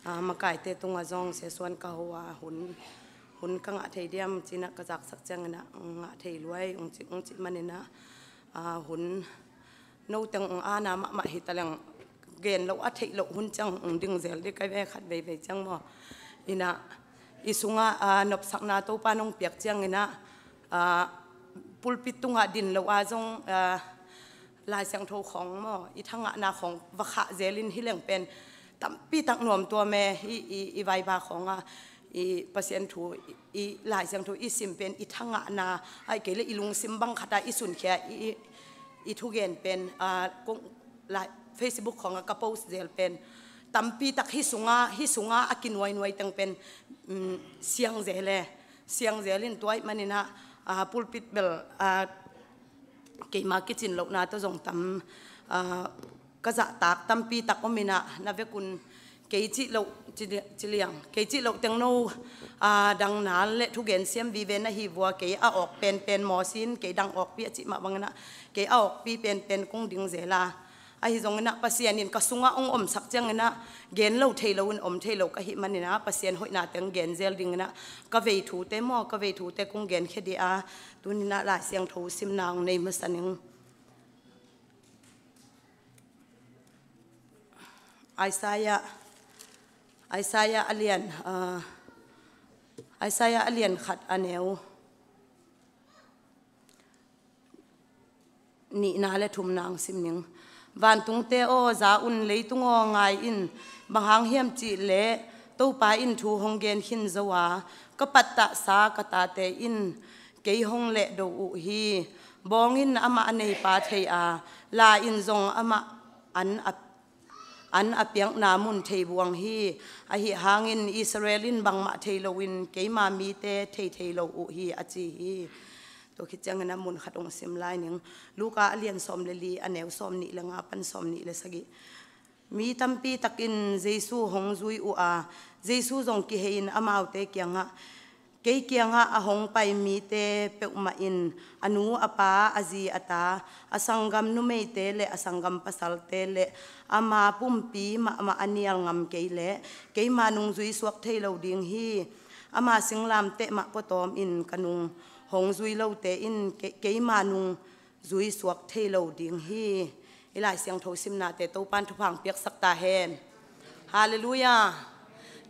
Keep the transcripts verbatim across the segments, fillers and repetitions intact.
A, makaite tungah zong sesuan ka ho a, hun, hun ka ngah thei diam cinah ka zaksak cianginah ngah thei luai ung cih, ung cih maninah, a, hun noteng ung ana mahmah hi taleng gen loh a theih loh hun ciang ung ding zel dih kai ve khat veivei ciang maw. Inah i sungah, a, nopsakna Topa nong piak cianginah, a, pulpit tungah din loh a zong, a, Lai Siangtho khawng maw, i thangahna khawng va khah zelin hi leng pen tampi tak nuam tuam e. I, i, i vaiba khawngah i Pasian thu, i, i Lai Siangtho i sim pen i thangahna, ai kei le i lungsim bang khatah i sunkhia i, i, i thugen pen, a, kong, lai, Facebook khawngah ka post zel pen tampi tak hi sungah, hi sungah a kinuainuai teng pen, um, siang zel e. Siang zelin tuai maninah, a, pulpit bel, a, keima kicin lohna tawh zong tam, a, ka zahtak tampi tak om inah na vekun kei cih loh ci, ci liang, kei cih loh teng no, a, dang nal le thugen siam vive na hi vua, kei a awk penpen mawsin kei dang awkpi a cih mah banginah kei a awkpi penpen kong ding zel a. Ahi zonginah Pasian in ka sungah ong omsak cianginah gen lo thei lo in om thei lo ka hih maninah Pasian hoihna teng gen zel dinginah ka vei thute maw, ka vei thute kong genkhia dih a, tuninah Lai Siangtho simna ong nei masa ning. Isaiah, Isaiah a lian, a, Isaiah a lian khat a neu nihna le thumna ang sim ning. Vantungte aw, za un, leitung aw, ngai in, bang hang hiam cih leh Topa in thu hong gen khin zo a, ka pattahsa ka tate in kei hong lehdo uh hi. Bawng in amah a neipa thei a, la in zong amah an a an a piakna mun thei buang hi. Ahi hangin Israel in bangmah thei loin keima mite thei thei lo uh hi, a ci hi. Tua khit ciangin a mun khat hong sim lai ning. Luka a lian sawm le li, a neu sawm nih le nga pan sawm nih le sagih. Mi tampi takin Jesu hong zui uh a, Jesu zong kihei in amaute kiangah, kei kiangah a hong pai mite peuhmah in a nu, a pa, a zi, a ta, a sanggam numeite le a sanggam pasalte le ama pumpi mahmah a nial ngam kei leh keima nung zui suak thei lo ding hi. Ama singlamteh mah pua tawm in ka nung hong zui lote in ke-, keima nung zui suak thei lo ding hi. I Lai Siangtho simnate Topan thupha piaksak ta hen. Halleluiah.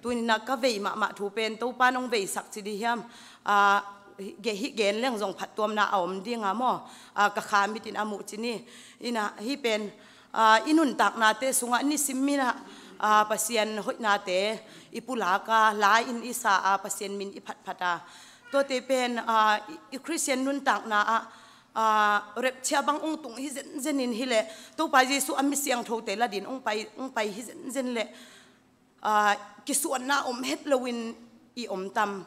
Tuni-in ah ka vei mahmah thu pen Topa nong veisak ci dih hiam? Ah, hih gen leng zong phattuamna a om ding a maw? Ah, ka kha mit in a muh ci ni. Ina, hih pen, ah, i nuntaknate sungah nisim in ah, ah, Pasian hoihnate i pulak a, la in i sa a, Pasian min i phatphat a. Tuate pen, ah, i, i Khristian nuntakna ah, ah, rapture bang ong tung hi zenzen in hileh, Topa Jesu a mi siangthote la dingin ong pai, ong pai hi zenzen leh, ah, kisuanna om het loin i om tam?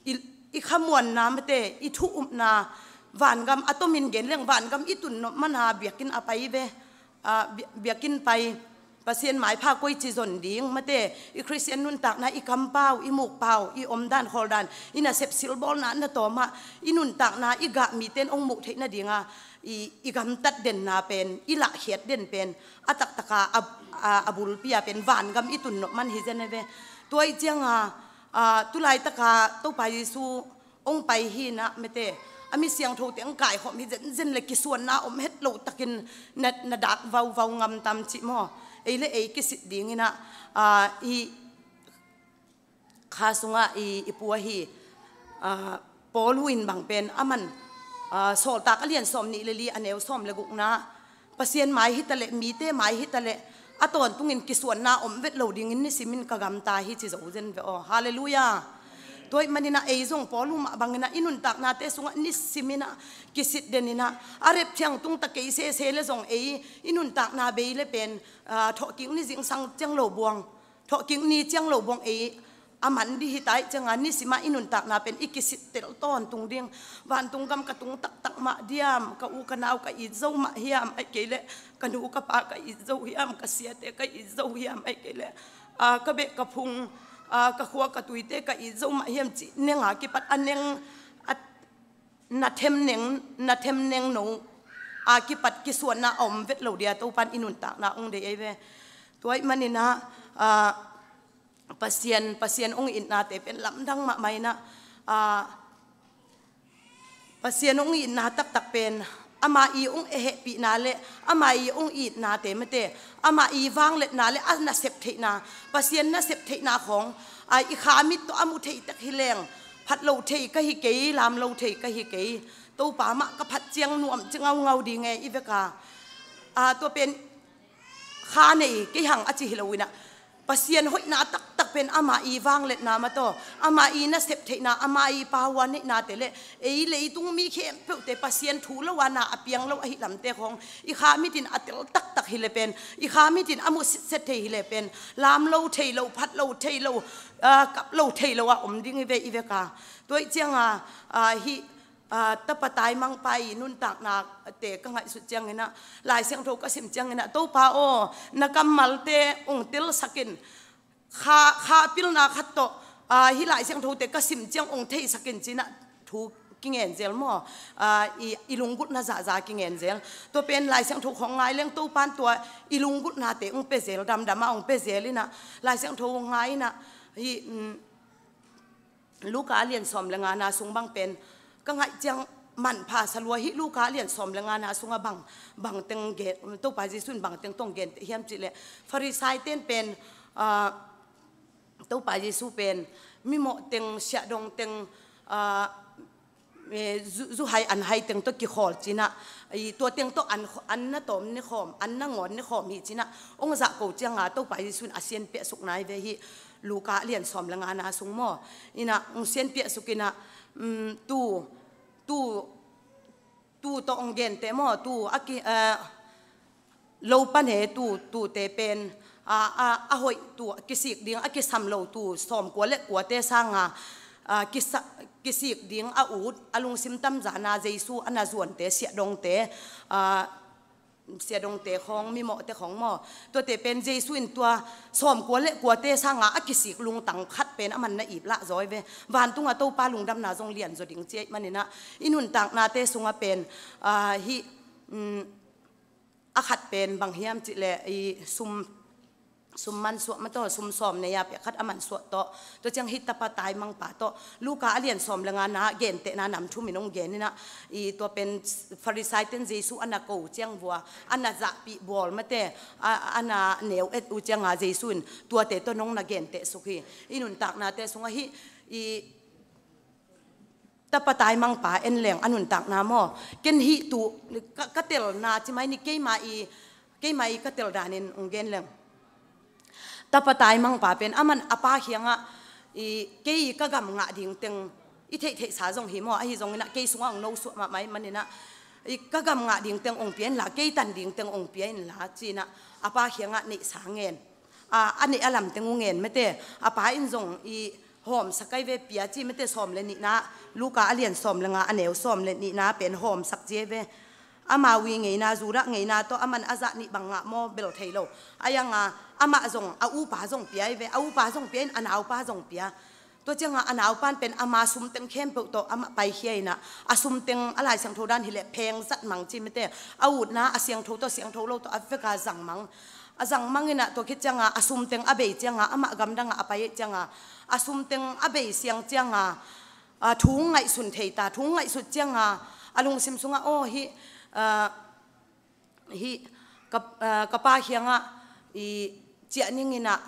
I, i khamuanna mate, i thu upna, vangam a tomin gen leng vangam i tun nop man a biakinn a pai ve, ah, bia-, biakinn pai, Pasian maipha koici zon ding mate, i Khristian nuntakna, i kampau, i mukpau, i omdan khawldan, i nasep silbawlna na tawm ah, i nuntakna, i gah mite in ong muh theih nading a, i, i gamtat denna pen, i lahkhiat den pen, a taktak a, a, a, a bulpi a pen vangam i tun nop man hi zen e ve. Tua ahih ciang a, ah, tu laitak a Topa Jesu ong pai hi-in ah mate, a mi siangthote ong kaikhawm hi zenzen leh kisuanna om het lo takin na, na dak vauvau ngam tam cih maw? Ei le ei kisit dingin ah, ah, i kha sungah i, i pu ahi, ah, Paul in bang pen aman, ah, Sawltak a lian sawm nih le li, a neu sawm le gukna, Pasian mai hi taleh, mite mai hi taleh, a tawntungin kisuanna om vet lo dingin nisimin ka gamta hi ci zo zen ve aw. Halleluiah. Tua ahih manin ah ei zong Paul mah bangin ah i nuntaknate sungah nisimin ah kisit denin ah, a rapture tung ta kei sese leh zong ei i nuntakna bei leh pen, ah, thawhkik ni zingsang ciang lo buang, thawhkik ni ciang lo buang ei a man dih hi ta ahih ciang a, nisim ah i nuntakna pen i kisittel tawntung ding. Vantung gam ka tung taktak mah diam, ka u ka nau ka it zo mah hiam, ahih kei leh ka nu ka pa ka it zo hiam, ka siate ka it zo hiam, ahih kei leh, ah, ka beh ka phung, ah, ka khua ka tuite ka it zo mah hiam cih neng a kipat a neng, a na them neng, na them neng no a kipat kisuanna a om vet lo ding a Topan i nuntakna ong deih ei ve. Tua ahih manin ah, ah, Pasian, Pasian hong itnate pen lamdang mahmah inah, ah, Pasian hong itna taktak pen ama i hong hehpihna le ama i hong itnate mate, ama i vangliatna le a nasep theihna, Pasian nasep theihna khawng, ah, i kha mit tawh a mu thei tek hi leng, phat lo thei ka hi kei, lam lo thei ka hi kei. Topa mah ka phat ciang nuam ci ngaungau ding e i veka. Ah, tua pen kha nei kei hang a ci hi lo inah, Pasian hoihna taktak pen ama i vangliatna mataw, ama i nasep theihna, ama i power neihnate le ei leitung mi khempeuhte Pasian thu lo a na a piang lo ahi lamte khawng i kha mitin a tel taktak hi le pen, i kha mitin a mu sitset thei hi le pen, lam lo thei lo, phat lo thei lo, ah, kap lo thei lo a om ding hi ve i veka. Tua ih cianga, ah, hih, ah, tapa taimangpa i nuntaknate ka ngaihsut cianginah, Lai Siangtho ka sim cianginah, Topa aw, na kammalte ong telsakin, kha, kha pilna khat tawh, ah, hih Lai Siangthote ka sim ciang ong theisakin cinah thu kingen zel maw? Ah, i, i lunggulhna zahza kingen zel. Tua pen Lai Siangtho khawng ngai leng Topan tua i lunggulhnate ong pia zel, damdama ong pia zel inah, Lai Siangtho ngai inah, hih, mm, Luka a lian sawm le ngana sung bang pen ka ngaih ciang manpha sa lua hi. Luka a lian sawm le ngana sungah bang, bang teng gen, Topa Jesu in bang teng tawh ong genteh hiam cihleh, Farisai ten pen, ah, Topa Jesu pen mimawh teng, siahdong teng, ah, eh, zu-, zuhai anhai teng tawh kikhawl cinah, i tua teng tawh an, an na tawm ne khawm, an na ngawn ne khawm hi cinah ong zahko cianga Topa Jesu in a sianpiahsuk nai ve hi. Luka a lian sawm le ngana sung maw? Inah ong sianpiahsuk inah, mm, tu, tu, tu tawh ong genteh maw? Tu a ki, eh, lopan he tu, tute pen, a, a, a hoih tu, a kisik ding, a kisam lo tu sawm kua le kuate sanga, a, kisa-, kisik ding a ut, a lungsim tamzana Jesu a na zuante, siahdongte, a, siahdongte khawng, mimawhte khawng maw? Tuate pen Jesu in tua sawm kua le kuate sanga a kisik lungtang khat pen aman na ip lah zaw hi ve. Vantunga Topa lungdamna zong lian zaw ding ci ahih maninah, i nuntaknate sungah pen, a, hih, mm, a khat pen bang hiam cihleh, i sum, sum mansuah mataw, sum sawm nei a pia khat a mansuah tawh, tua ciang hih tapa taimangpa tawh, Luka a lian sawm le ngana gentehna nam thum in ong gen inah, i tua pen Farisai ten Jesu a na ko ciang vua, a na zahpih bawl mate, a, a na neu et uh cianga Jesu in tuate tawh nong na gentehsuk hi. I nuntaknate sungah hih, i tapa taimangpa en leng a nuntakna maw? Ken hih tu ka, ka telna ci mai ni, keima i, keima i ka tel danin ong gen leng. Tapa taimangpa pen aman a pa khiangah, i, kei ka gam ngah ding teng i theihtheihsa zong hi maw? Ahi zonginah kei sungah ong nosuah mahmah ih maninah, i, ka gam ngah ding teng ong pia inla, kei tan ding teng ong pia inla cinah a pa khiangah neihsa ngen. A, a neih a lamteng uh ngen mate, a pa in zong i hawmsak ai ve, pia ci mate, sawm le nihna, Luka a lian sawm le nga a neu sawm le nihna pen hawmsak ci ai ve. Amau i ngeina, Judah ngeina tawh aman a zah nih bang ngah maw bel thei lo. A ianga amah zong a upa zong pia ai ve, a upa zong pia in a naupa zong pia. Tua cianga a naupan pen ama sumteng khempeuh tawh amah paikhia inah, a sumteng a Lai Siangtho dan hileh pheng zat mang ci mate, a utna a siangtho tawh siangtho lo tawh a veka zang mang. A zang mang inah tua khit cianga a sumteng a bei cianga, amah gamdangah a pai cianga, a sumteng a bei siang cianga, a, thu ngaihsun thei ta, thu ngaihsut cianga a lungsim sungah aw hih, a, hih ka, a, ka pa khiangah i ciah ning inah,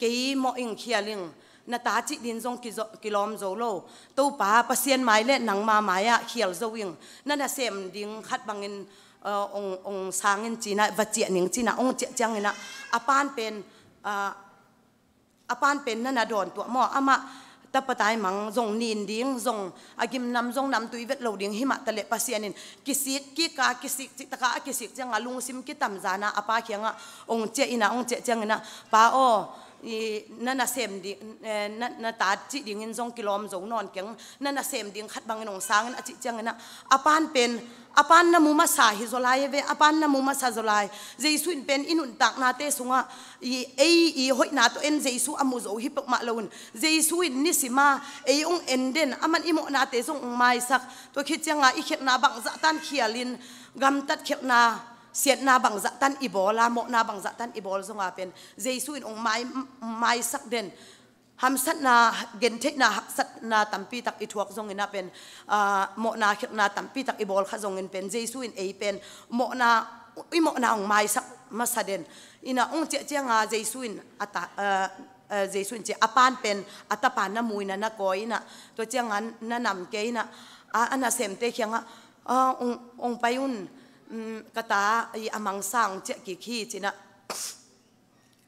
kei mawh ing, khial ing, na ta cih din zong kizo-, kilawm zo lo. Topa Pasian mai le nangma mai-ah khial zo ing, na nasem ding khat bangin, a, ong, ong sang in cinah va ciah ning cinah ong ciah cianginah a pan pen, a, a pan pen na na dawn tuah maw? Amah tapa taimang zong nin ding, zong a gimnam zong namtui vet lo ding himah taleh Pasian in kisik kika, kisik cihtaka a kisik cianga lungsim kitamzana a pa khiangah ong ciah inah, ong ciah cianginah, pa aw, i, na nasem ding, eh, na, na ta cih dingin zong kilawm zo nawn keng, na nasem ding khat bangin ong sangin a cih cianginah, a pan pen, a pan na mu masa hi zaw lai ve, a pan na mu masa zaw lai. Jesu in pen i nuntaknate sungah i, ei i hoihna tawh en Jesu a mu zo hi peuhmah loin, Jesu in nisima ei ong en den, aman i mawhnate zong ong maisak. Tua khit cianga i khialhna bangzah tan khialin, gamtat khialhna, siatna bangzah tan i bawl a, mawhna bangzah tan i bawl zonga pen Jesu in ong mai, maisak den. Hamsatna, gentheihna, haksatna tampi tak i thuak zongin ah pen, aa, mawhna khelhna tampi tak i bawl kha zongin pen Jesu in ei pen mawhna, i mawhna hong maisak masa den. Inah hong ciah cianga Jesu in a ta, aa, aa, Jesu in ciah a pan pen a tapa na mu inah na kawi inah tua cianga na nam kei inah a, a nasemte kiangah, aa, hong, hong pai un, um, ka ta i a mangsa hong ciah kik hi cinah.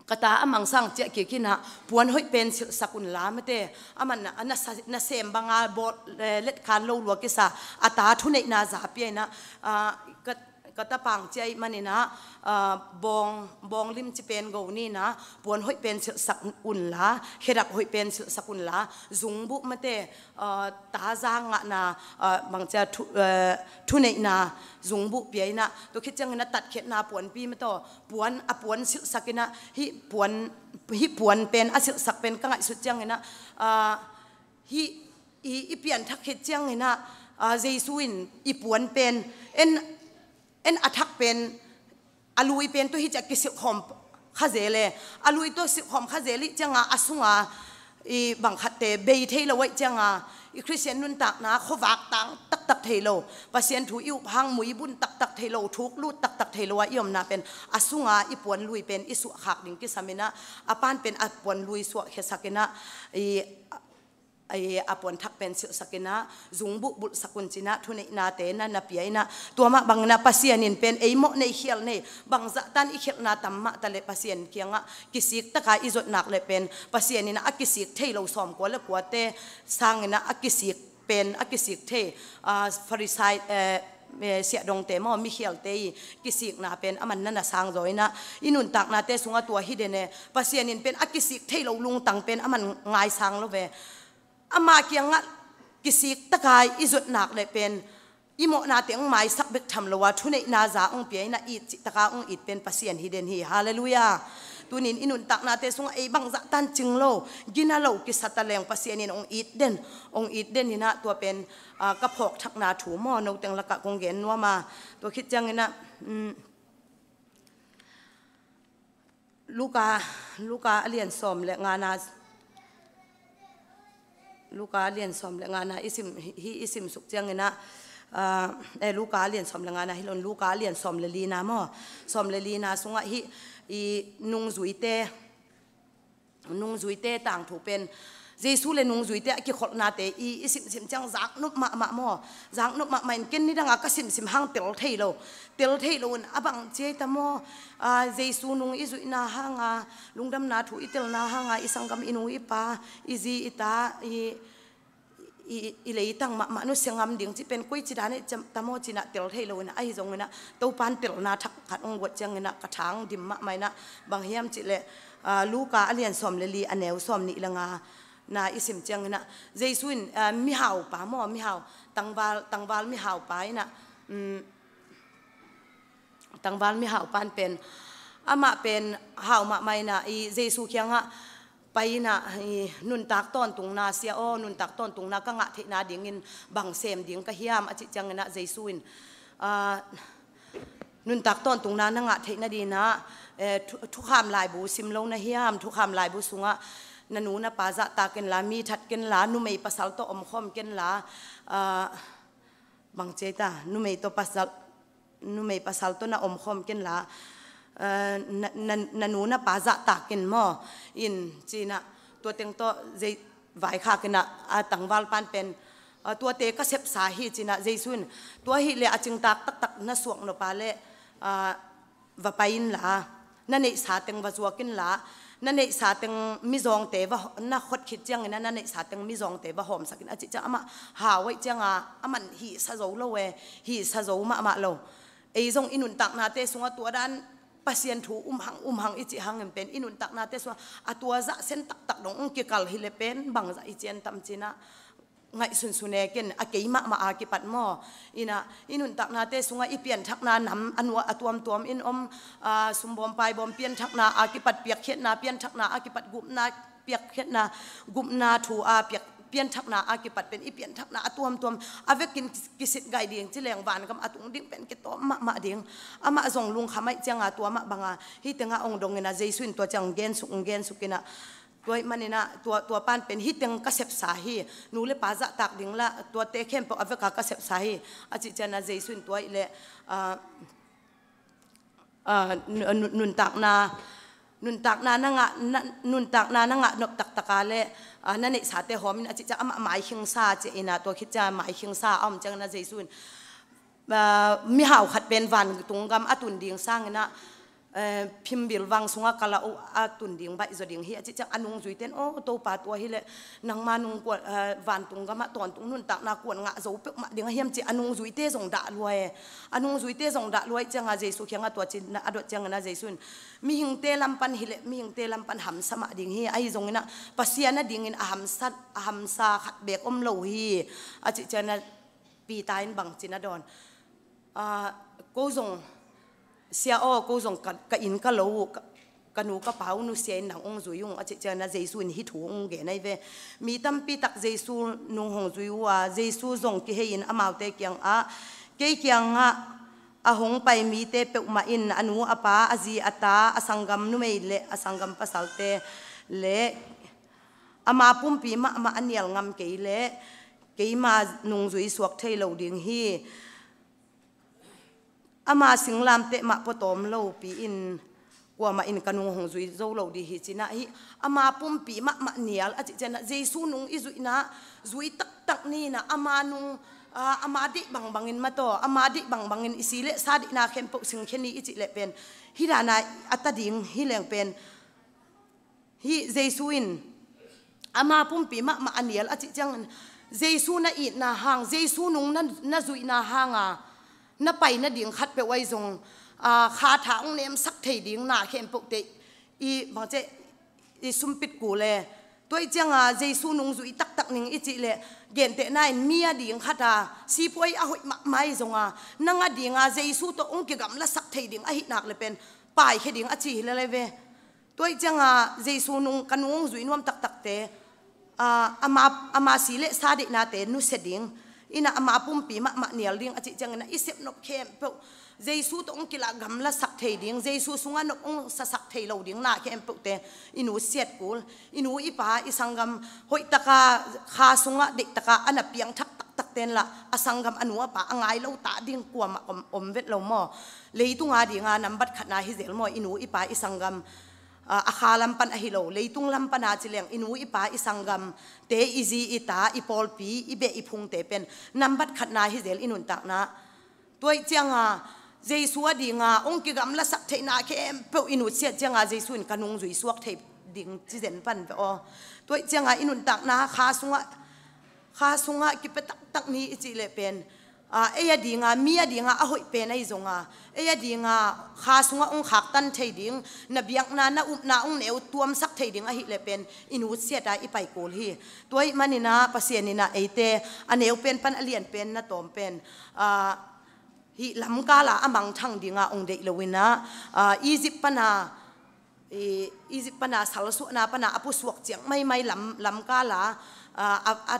Ka ta a mangsa hong ciah kik inah puan hoih pen silhsak unla mate. Aman a nasa, nasem banga bawl, eh, letkan lo lua kisa a ta thuneihna za pia inah, ah, ka, ka tapa hong ciah ih maninah, ah, bawng, bawng limci pen go ninah puan hoih pen silhsak unla, khedap hoih pen silhsak unla, zungbuh mate, ah, ta za ngahna, ah, bangcia thu, eh, thuneihna zungbuh pia inah, tua khit ciangin a tatkhiatna puanpi mataw, puan, a puan silhsak inah, hih puan, hih puan pen a silhsak pen ka ngaihsut ciangin ah, ah, hih i, i pianthak khit ciangin ah, ah, Jesu in i puan pen en, en a thak pen, a lui pen tua hi ciah kisilhkhawm kha zel e. A lui tua silhkhawm kha zel ih cianga a sunga i bangkhatte bei thei lo ahih cianga i Khristian nuntakna khuavak tang taktak thei lo, Pasian thu i up hang muibun taktak thei lo, thuk lut taktak thei lo ah i omna pen a sunga i puan lui pen i suahkhak ding kisam inah, a pan pen a puan lui suahkhiasak inah, i, i a puan thak pen silhsak inah, zungbuh bulhsak un cinah, thuneihnate na, na pia inah, tua mah bang inah Pasian in pen ei mawh nei khial nei, bangzah tan i khialhna tam mah ta leh Pasian kiangah kisik taka i zotnak le pen Pasian inah a kisik thei lo sawmkua le kuate sang inah a kisik pen a kisik thei, ah, Farisai, eh, eh, siahdongte maw, mikhialte i kisikna pen aman na na sang zaw inah, i nuntaknate sungah tua hi den e. Pasian in pen a kisik thei lo lungtang pen aman ngaisang lo ve. Ama kiangah kisik taka i zotnak le pen i mawhnate hong maisak bek tham lo a, thuneihna za hong pia inah it cih taka hong it pen Pasian hi den hi. Halleluiah. Tunin i nuntaknate sungah ei bangzah tan cing lo, gina lo kisa ta leng Pasian in hong it den, hong it den inah tua pen, ah, ka phawkthakna thu maw, noteng lakah kong gen nuam a. Tua khit ciangin ah, um, Luka, Luka a lian sawm le ngana, Luka a lian sawm le ngana i sim, hi, hi i sim suk ciangin ah, ah, eh, Luka a lian sawm le ngana hi lo in, Luka a lian sawm le lina maw. Sawm le lina sungah hih i nungzuite, nungzuite tangthu pen, Jesu le nungzuite a kikholhnate i, i simsim ciang zaknop mahmah maw. Zaknop mahmah in ken nidanga ka simsim hang tel thei lo. Tel thei lo in a bang ciai ta maw. Ah, Jesu nung i zuihna hanga, lungdamna thu i telna hanga, i sanggam i nu i pa, i zi i ta, i, i, i leitang mahmah nusia ngam ding cih pen koici dan i ta maw cinah tel thei lo inah, ahi zong inah Topan telna thak khat hong guat ciangin ah ka thang dim mahmah inah, bang hiam cih leh, ah, Luka a lian sawm le li a neu sawm nih le nga na i sim ciangin ah, Jesu in, ah, mihaupa maw, mihau, tangval, tangval mihaupa inah, um, tangval mihaupa in pen, amah pen hau mahmah inah i Jesu kiangah pai inah i nuntak tawntungna, Sia aw, nuntak tawntungna ka ngah theihna dingin bang sem ding ka hiam a cih ciangin ah Jesu in, ah, nuntak tawntungna na ngah theihna dinah, eh, thu, thukham laibu sim lo na hiam, thukham laibu sungah na nu na pa zahtak inla, mi that kenla, numei pasal tawh omkhawm kenla, ah, bang ciai ta, numei tawh pasal, numei pasal tawh na omkhawm kenla, eh, na, na, na nu na pa zahtak in maw, in cinah, tua teng tawh zei vaikhak inah, a tangvalpan pen, ah, tuate ka sepsa hi cinah, Jesu in tua hileh a cingtak taktak na suak nop a leh, ah, va pai inla, na neihsa teng va zuak inla, na neihsa teng mizawngte va, na khot khit ciangin ah na neihsa teng mizawngte va hawmsak in a cih ciang amah hau ahih cianga aman hihsa zo lo e, hihsa zo mahmah lo. Ei zong i nuntaknate sungah tua dan Pasian thu um hang, um hang i cih hangin pen i nuntaknate sungah a tua zah sen taktak dong hong kikal hileh pen bangzah i cian tam cinah, ngaihsunsun e ken a kei mahmah a kipat maw. Inah i nuntaknate sungah i pianthakna nam a nuam a tuamtuam in om, ah, sumbawm paibawm pianthakna a kipat, piakkhiatna pianthakna a kipat, gupna piakkhiatna, gupna thu a piak, pianthakna a kipat pen i pianthakna a tuamtuam a vekin kisit gai ding ci leng vangam a tung ding pen kitawm mahmah ding. Amah zong lungkham ahih cianga tua mah banga hih tengah hong dong inah Jesu in tua ciang hong gensuk, hong gensuk inah Tua ahih manin ah tua, tua pan pen hih teng ka sepsa hi. Nu le pa zahtak ding lah tuate khempeuh a veka ka sepsa hi. A cih ciangin ah Jesu in tua ahih leh, ah, ah, nu-, nu-, nuntakna, nuntakna na ngah, na, nuntakna na ngah nop taktak a leh, ah, na neihsate hawm in a cih ciang amah maikhingsa ci-in ah tua khit ciang maikhingsa a om ciangin ah Jesu in, ah, mihau khat pen vantung gam a tun ding sangin ah, eh, phimbil vang sungah kal a, a tun ding baih zaw ding hi. A cih ciang a nungzuite in, "Aw Topa, tua hi leh nangma nung kuan, eh, vantung gamah tawntung nuntakna kuan ngah zo peuhmah ding a hiam?" ci a nungzuite zong dah lua e. A nungzuite zong dah lua ahih ciangin ah Jesu kiangah tua ci-in a dot ciangin ah Jesu in, "Mihingte lam pan hi leh mihingte lam pan hamsa mah ding hi. Ahi zongin ah Pasian a dingin a hamsa, a hamsa khat beek om lo hi," a cih ciangin ah Peter in bang ci-in a dawn? "Ah, ko zong, Sia aw, ko zong ka, ka inn ka lo uh, ka, ka nu ka pa uh nusia in nang hong zui ung," a cih ciangin ah Jesu in hih thu hong gen ahi ve. Mi tampi tak Jesu nung hong zui uh a, Jesu zong kihei in amaute kiangah, "Kei kiangah a hong pai mite peuhmah in a nu a pa, a zi a ta, a sanggam numei le a sanggam pasalte le ama pumpi mahmah a nial ngam kei leh keima nungzui suak thei lo ding hi. Ama singlamteh mah pua tawm lopi in kuamah in ka nung hong zui zo lo ding hi," ci-in ah hih ama pumpi mahmah nial a cih ciangin ah Jesu nung i zuihna, zui taktak ni-in ah ama nung, ah, ama deih bangbangin mataw, ama deih bangbangin i si le sa deihna khempeuh singkhia ni i cih leh pen hih dan a a ta ding hi leng pen, hih Jesu in ama pumpi mahmah a nial a cih ciangin Jesu na itna hang, Jesu nung na, na zuihna hang a na pai nading khatpeuh ahi zong, ah, kha tha hong nemsak thei ding na khempeuhte i bangci i sumpit kul e. Tua ahih ciangin ah Jesu nung zui taktak ning i cih leh, gentehna in mi a ding khat a sipuai a hoih mahmah ahi zong a, nang a ding a Jesu tawh hong kigamlasak thei ding ahih nak leh pen paikhia ding a ci hi lel e ve. Tua ahih ciangin ah Jesu nung, ka nung hong zui nuam taktakte, ah, ama, ama si le sa deihnate nusia ding in ah ama pumpi mahmah nial ding a cih ciangin ah i sep nop khempeuh Jesu tawh hong kilah gamlasak thei ding, Jesu sungah nop hong sasak thei lo ding na khempeuhte i nusiat kul. I nu i pa, i sanggam hoihtaka kha sungah deihtaka a na piangthak taktakte in lah a sanggam, a nu a pa a ngai lo ta ding kuamah om, om vet lo maw? Leitung a ding a nambat khatna hi zel maw? I nu i pa, i sanggam, ah, a kha lam pan ahi lo, leitung lam pan a ci leng i nu i pa, i sanggamte, i zi i ta, i pawlpi, i beh i phungte pen nambat khatna hi zel i nuntakna. Tua ahih ciangin ah Jesu a ding a hong kigamlasak theihna khempeuh i nusiat ciangin ah Jesu in ka nung zui suak thei ding ci zen pan ve aw. Tua ahih ciangin ah i nuntakna kha sungah, kha sungah kipia taktak ni i cih leh pen, ah, ei a ding a, mi a ding a a hoih pen ahi zong a, ei a ding a kha sungah hong khaktan thei ding, na biakna, na upna hong neu tuamsak thei ding ahih leh pen i nusiat a i pai kul hi. Tua ahih manin ah Pasian in ah eite a neu pen pan a lian pen, na tawm pen, ah, hih lamkal a a mangthang ding a hong deih lo in ah, ah, Egypt pan a, i, Egypt pan a salsuahna pan a a pusuak ciang maimai lam, lamkal a, ah, a, a,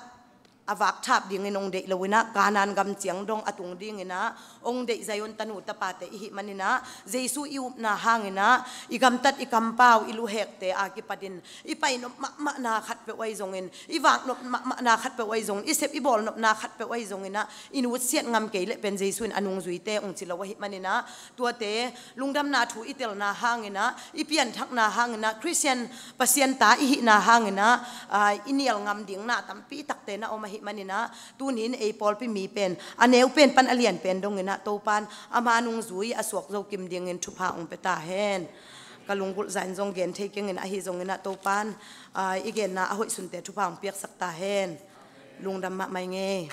a vakthap dingin hong deih lo in ah, Kanaan gam ciang dong a tung dingin ah hong deih Zion tanu tapate i hih manin ah, Jesu i upna hangin ah i gamtat, i kampau, i luhekte a kipatin i pai nop mahmahna khatpeuh ahi zongin, i vak nop mahmahna khatpeuh ahi zongin, i sep i bawl nopna khatpeuh ahi zongin ah i nusiat ngam kei leh pen Jesu in a nungzuite hong ci lo ahih manin ah, tuate lungdamna thu i telna hangin ah, i pianthakna hangin ah, Khristian Pasian ta i hihna hangin ah, ah, i nial ngam ding na tampi takte na om ahih manin ah, tuni in ei pawlpi mi pen a neu pen pan a lian pen dongin ah Topan ama nungzui a suak zo kim dingin thupha hong pia ta hen. Ka lunggulh zain zong gen thei keng in, ahi zongin ah Topan, ah, i genna a hoih sunte thupha hong piaksak ta hen. Lungdam mahmah ing ei.